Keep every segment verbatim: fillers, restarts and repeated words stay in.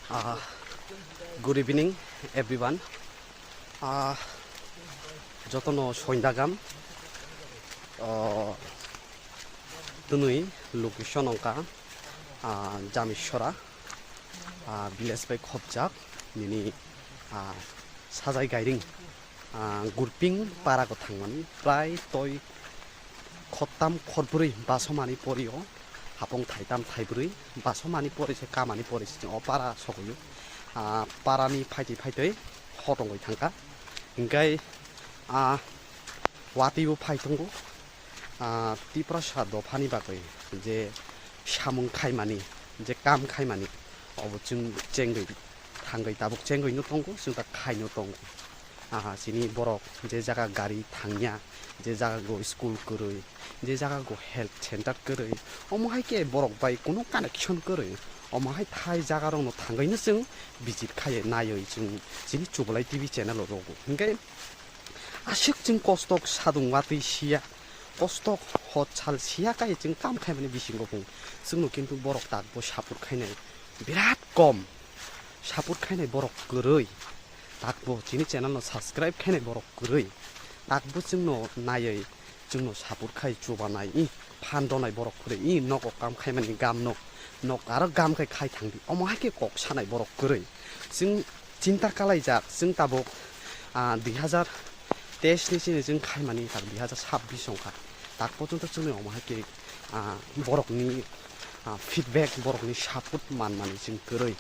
Ah, good evening, everyone. Ah, jotono soindagam. Oh, tunui location ongka, ah, Jamisora, ah, village bai khopjak nini, ah, sajai gairing. Ah, Gurping para go thangmani prai toi khottam khotbrwi basomani porio hapong thaitam thaibrwi basomani pori se kamani pori se o para sokoyo. Ah, parani phaitwi phaitwi hotongwi thangkha. Hinkhe, ah, watwibo phai tongo. Ah, Tiprasa dophani bagwi je samung khaimani, je kam khaimani, obo chwng chengwi thangwi tabuk chengwino tongo, chwng ta khaino tongo. Aha, chini borok je jaga gari thangya, je jaga go school kwrwi, je jaga go health center kwrwi, omo hai khe borok bai kuno connection kwrwi, omo hai thai jaga rokno thangwino chwng visit khaiwi naiwi chwng chini Chubalai T V channel o rogo. Hinkhe aswk chwng kostok sadung watwi siya, kostok hot sal siya kai chwng kam khaimani bisingo phung chwngno kintu borok takbo support khainai birat kom. Support khainai borok kwrwi, takbo chini channel no subscribe khainai borok kwrwi, takbo chwngno naiwi chwngno support khai chubanai, i phan rwnai borok kwrwi, i nogo kam khaimani gam no nok aro gam khai khai thangdi, omo hai khe kok sanai borok kwrwi. Chwng chinta kalaijak, chwng tabuk, ah, dui hazar teis ni sini chwng khaimani tak dui hazar sabbish wngkha, tak pochonto chwngno omo hai khe, ah, borokni, ah, feedback, borokni support manmani chwng kwrwi,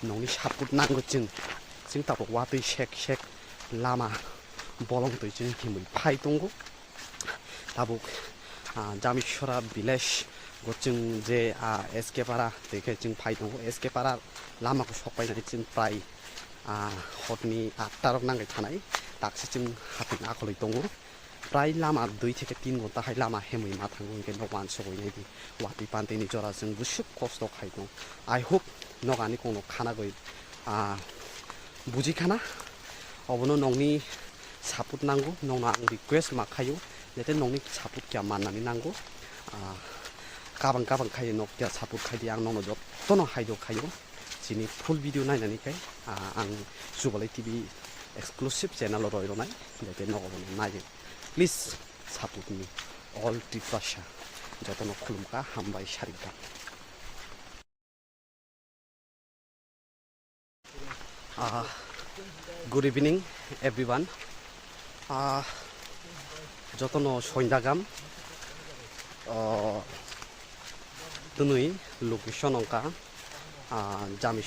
nokni support nango chwng, chwng tabuk watwi sek sek lama bolong twi chwng himwi phai tongo. Tabuk, ah, Jamisora village go chwng je, ah, S K Para tei khe chwng phai tongo. S K Para lama ko sok painani chwng prai, ah, hotni atta rok nangwi thanai. Taksa chwng hapin akholi tongo. Prai lama dui theke tin ghonta hai lama hemwi ma thango, hinkhe nok uansukwi nai di. Watwi pantini jora chwng bwswk kosto khai tong. I hope nok ani kokno khanagwi, ah, buji khana. Obono nokni support nango, nokno ang request ma khaio, jete nokni support kya mannani nango. Ah, kabang kabang khai nok kya support khai di, ang nokno jotono haido khaio. Chini full video nainani khai, ah, ang Chubalai T V exclusive channel o roi ronai, jete nogo bono nai. Please support me, all Tiprasa, jotono khulumkha, hambai sarikha. Ah, good evening, everyone. Ah, jotono soindagam. Oh, tunui location ongka, ah, Jami